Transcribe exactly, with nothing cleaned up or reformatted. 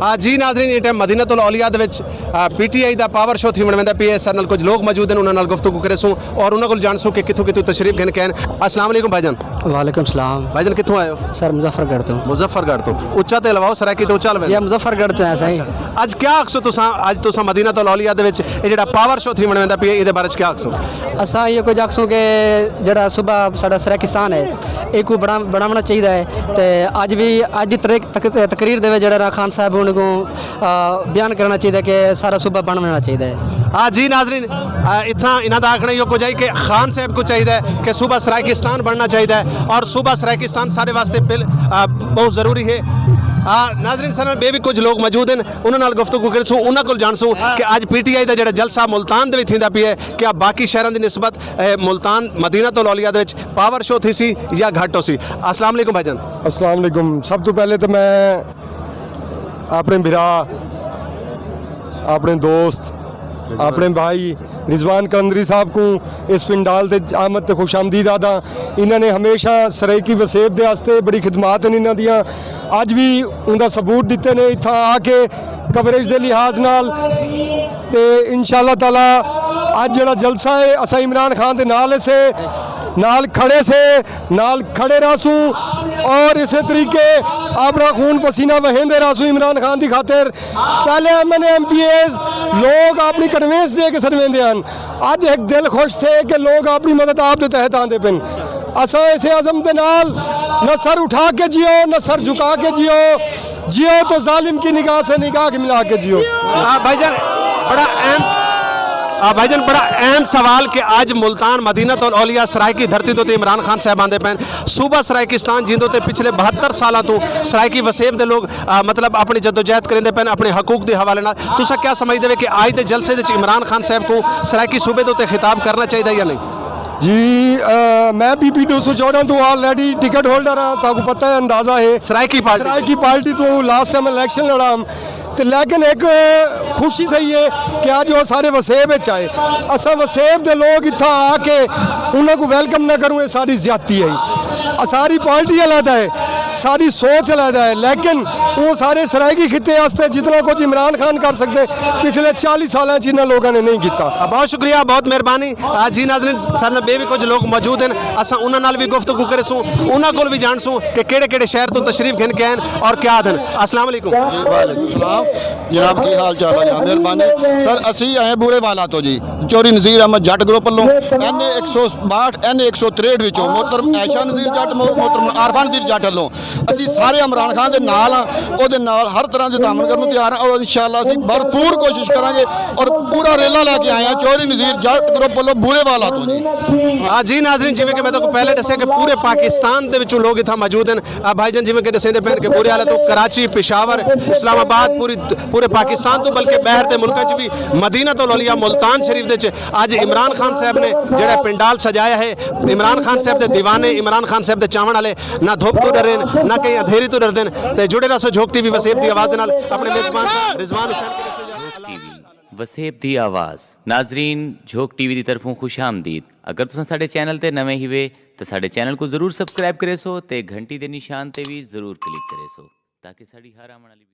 آ، جی ناظرین، اس ٹائم مدینہ الاولیاء دے وچ، آ، پی ٹی آئی دا پاور شو تھیون ویندا پیا ہے۔ سارے نال کچھ لوگ موجود ہیں، انہاں نال گفتگو کرے سوں اور انہاں کول جان سوں کہ کتھوں کتھوں تشریف گھن کے آئے ہیں۔ السلام علیکم بھائی جان۔ وعلیکم السلام۔ بھائی جان، کتھوں آئے ہو؟ سر، مظفر گڑھ تو۔ مظفر گڑھ تو۔ اچا تے لواؤ، سرائیکی تے اچا لوے۔ جی، مظفر گڑھ تو ہے سائیں۔ اچھا۔ اج کیا آکھسو تساں، اج تساں مدینہ الاولیاء دے وچ اے جڑا پاور شو تھیون ویندا پیا ہے، اے دے بارے چ کیا آکھسو؟ اساں یہ کچھ آکھسوں کہ جڑا صوبہ ساڈا سرائیکستان ہے، ایک کو بڑا-، بناونا چاہیدا ہے۔ تے اج بھی، اج دی تریک-، تق-، تقریر دے وچ جڑا نا خان صاحب انہاں کو، آ، بیان کرنا چاہیدا ہے کہ سارا صوبہ بناونا چاہیدا ہے۔ آ، جی ناظرین، آ، اتنا انہاں دا آکھنا یہ کچھ ہے کہ خان صاحب کو چاہیدا ہے کہ صوبہ سرائیکستان بننا چاہیدا ہے اور صوبہ سرائیکستان سارے واسطے بل-، آ، بہت ضروری ہے۔ آ، ناظرین، سارے بے بھی کچھ لوگ موجود ہیں، انہاں نال گفتگو کرسوں، انہاں کول جانسوں کہ اج پی ٹی آئی دا جڑا جلسہ ملتان دے وچ تھیندا پیا ہے، کیا باقی شہراں دی نسبت، اے، ملتان مدینہ الاولیاء دے وچ پاور شو تھی سی یا گھٹ ہو سی؟ السلام علیکم بھائی جان۔ السلام علیکم۔ سب تو پہلے تو میں اپنے بھرا، اپنے دوست، اپنے بھائی رضوان قلندری صاحب کو اس پنڈال دے آمد تے خوش آمدید آدھا۔ انہاں نے ہمیشہ سرائیکی وسیب دے واسطے بڑی خدمات ہیں انہاں دیاں۔ اج بھی ان دا ثبوت دتے نے اتھاں آ کے کوریج دے لحاظ نال۔ تے انشاءاللہ تعالی اج جڑا جلسہ ہے، اساں عمران خان دے نال سے، نال کھڑے سے، نال کھڑے رہسوں اور اسے طریقے اپنا خون پسینہ وہیندے رہسوں عمران خان دی خاطر۔ پہلے ایم این اے، ایم پی ایز لوگ اپنی کنوینس دے کے سنویندے ہیں۔ اج ایک دل خوش تھے کہ لوگ اپنی مدد آپ دے تحت آندے پن۔ اساں اسے عزم دے نال نہ سر اٹھا کے جیو، نہ سر جھکا کے جیو، جیو تو ظالم کی نگاہ سے نگاہ کے ملا کے جیو۔ آ، بھائی جان، بڑا اہم، آ، بھائی جان، بڑا اہم سوال کہ اج ملتان مدینہ الاولیاء سرائیکی دھرتی تو تے عمران خان صاحب آندے پین۔ صوبہ سرائیکستان جیندو تے پچھلے بہتر سالاں تو سرائیکی وسیب دے لوگ، آ، مطلب اپنی جدوجہد کریندے پین اپنے حقوق دے حوالے نال۔ تساں کیا سمجھدے وے کہ اج دے جلسے وچ عمران خان صاحب کو سرائیکی صوبے دے اُتے خطاب کرنا چاہیدا یا نہیں؟ جی، آ، میں بی پی ڈو سو چودہ تو آلریڈی ٹکٹ ہولڈر ہاں، تہاکوں پتہ ہے، اندازہ ہے۔ سرائیکی پارٹی۔ سرائیکی پارٹی تو لاسٹ ٹائم الیکشن لڑا ہم۔ تے لیکن ایک خوشی تھئی ہے کہ اج وہ سارے وسیب وچ آئے۔ اساں وسیب دے لوگ اتھاں آ کے انہاں کو ویلکم نہ کروں، یہ ساری زیادتی ہے۔ آ ساری پارٹی علیحدہ ہے، ساری سوچ علیحدہ ہے، لیکن وہ سارے سرائیکی خطے واسطے جتنا کچھ عمران خان کر سکتے، پچھلے چالیس سالاں چ انہاں لوگاں نے نہیں کیتا۔ بہت شکریہ، بہت مہربانی۔ آ، جی ناظرین، سارے نال بے بھی کچھ لوگ موجود ہیں، اساں انہاں نال بھی گفتگو کرے سوں، انہاں کول بھی جان سوں کہ کہڑے کہڑے شہر تو تشریف گھن کے آئے ہیں اور کیا آدھن۔ السلام علیکم۔ جی، وعلیکم السلام۔ جناب، کی حال چال ہے جناب؟ مہربانی۔ سر، اسی آئے ہیں بورے والا تو جی، چوری نذیر احمد جٹ گروپ والوں، این اے ایک سو باہٹھ، این اے ایک سو تریہٹھ وچوں محترم عائشہ نذیر جٹ، مو-، محترم عارفہ نذیر جٹ والوں۔ اسی سارے عمران خان دے نال ہاں، او دے نال ہر طرح دے تعاون کرن نوں تیار ہاں اور انشاءاللہ اسی بھرپور کوشش کرانگے اور پورا ریلا لے کے آئے ہاں چوری نذیر جٹ گروپ والوں بورے والا تو جی۔ ہاں جی ناظرین، جویں کہ میں تہاکوں پہلے دسیا کہ پورے پاکستان دے وچوں لوگ اتھاں موجود ہیں۔ آ، بھائی جان جویں کہ دسیندے پین کہ بورے والا تو کراچی، پشاور، اسلام آباد، پوری، پورے پاکستان تو بلکہ باہر دے ملکاں چ بھی مدینہ الاولیاء ملتان شریف دے چ اج عمران خان صاحب نے جڑا پنڈال سجایا ہے، عمران خان صاحب دے دیوانے، عمران خان صاحب دے چاون والے نہ دھوپ تو ڈرن، نہ کہیں اندھیری تو ڈردن۔ تے جڑے رہسو جھوک ٹی وی وسیب دی آواز دے نال اپنے میزبان رضوان حسین کو دسو جا۔ جھوک ٹی وی، وسیب دی آواز۔ ناظرین، جھوک ٹی وی دی طرفوں خوش آمدید۔ اگر تساں ساڈے چینل تے نویں ہیوے تے ساڈے چینل کو ضرور سبسکرائب کرے سو تے گھنٹی دے نشان تے بھی ضرور کلک کرے سو تاکہ ساڈی ہر آون والی